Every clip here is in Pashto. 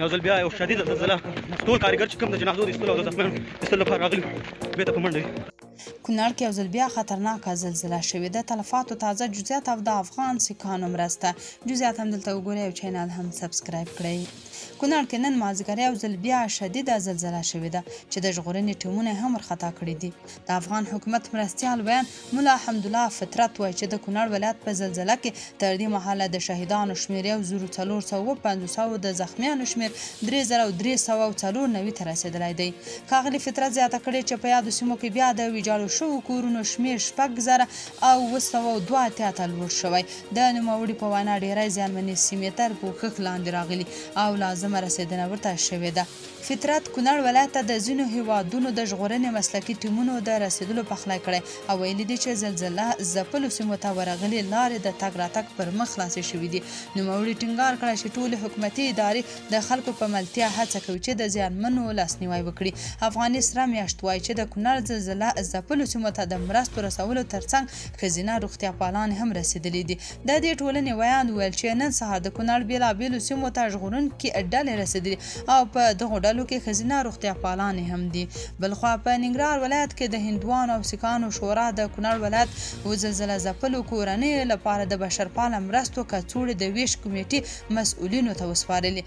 یو ځل بیا یو شدیده زلزله، ټول کاریګر چې کوم د جنازو د ایستلو او د زخمیانو ایستلو لپاره راغلي بیرته په منډه دي. کونړ کې یو ځل بیا خطرناکه زلزله شوې ده، تلفاتو تازه جزئیات او د افغان سیکانو مرسته جزئیات هم دلته وګورئ او چینل هم سبسکرایب کړئ. کونړ کې نن مازدیګر یو ځل بیا شدیده زلزله شوې ده چې د ژغورنې ټیمونه هم ورخطا کړي دي. د افغان حکومت مرستیال ویاند ملا حمدالله فطرت وایي چې د کونړ ولایت په زلزله کې تر دې مهاله د شهیدانو شمېر 1457 او د زخمیانو شمېر 3394 ته رسېدلی دی. ښاغلي فطرت زیاته کړې چې په یادو سیمو کې بیا د ویجاړو شوو کورونو شمېر 6782 ته لوړ شوی. د نوموړي په وینا ډېری زیانمنې سیمې تر پوښښ لاندې راغلي او لازمه رسېدنه ورته شوې ده. فطرت کونړ ولایت ته د ځینو هیوادونو د ژغورنې مسلکي ټیمونو د رسېدلو پخلی کړی او ویلي دي چې زلزله ځپلو سیمو ته ورغلې لارې د تګ راتګ پر مخ خلاصې شوې دي. نوموړي ټینګار کړی چې ټولې حکومتي ادارې د خلکو په ملتیا هڅه کوي چې د زیانمنو لاسنیوی وکړي. افغاني سره میاشت وایي چې د کونړ زلزله ځپلو سیمو ته د مرستو رسولو ترڅنګ ښځینه روغتیاپالان هم رسېدلي دي. د دې ټولنې ویاند وویل چې نن سهار د کونړ بېلابېلو سیمو ته ژغورونکي ډلې رسېدلي او په دغو ډلو کې ښځینه روغتیاپالانې هم دي. بلخوا په ننګرهار ولایت کې د هندوانو او سیکانو شورا د کونړ ولایت و زلزله ځپلو کورنیو لپاره د بشرپاله مرستو کڅوړې د ویش کمیټې مسؤلینو ته وسپارلې.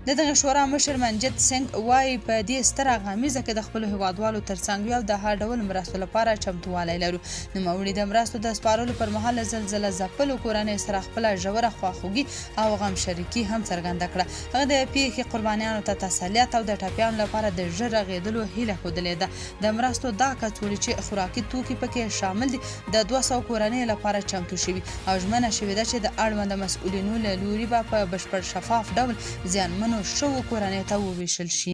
د دغې شورا مشر منجت سنګ وایي په دې ستره غمیزه کې د خپلو هیوادوالو ترڅنګ یو د هر ډول مرستو لپاره چمتووالی لرو. نوموړي د مرستو د سپارلو پر مهال له زلزله ځپلو کورنیو سره خپله ژوره خواخوږي او غم شریکي هم څرګنده کړه. هغه د پیښې قربانیانو ته تسلیت او د ټپیانو لپاره د ژر رغېدلو هیله ښودلې ده. د مرستو دا کڅوړې چې خوراکي توکي پکې شامل دي د 200 کورنیو لپاره چمتو شوي او ژمنه شوې ده چې د اړونده مسؤلینو له لوري به په بشپړ شفاف ډول زیانمنو شوو کورنیو ته وویشل شي.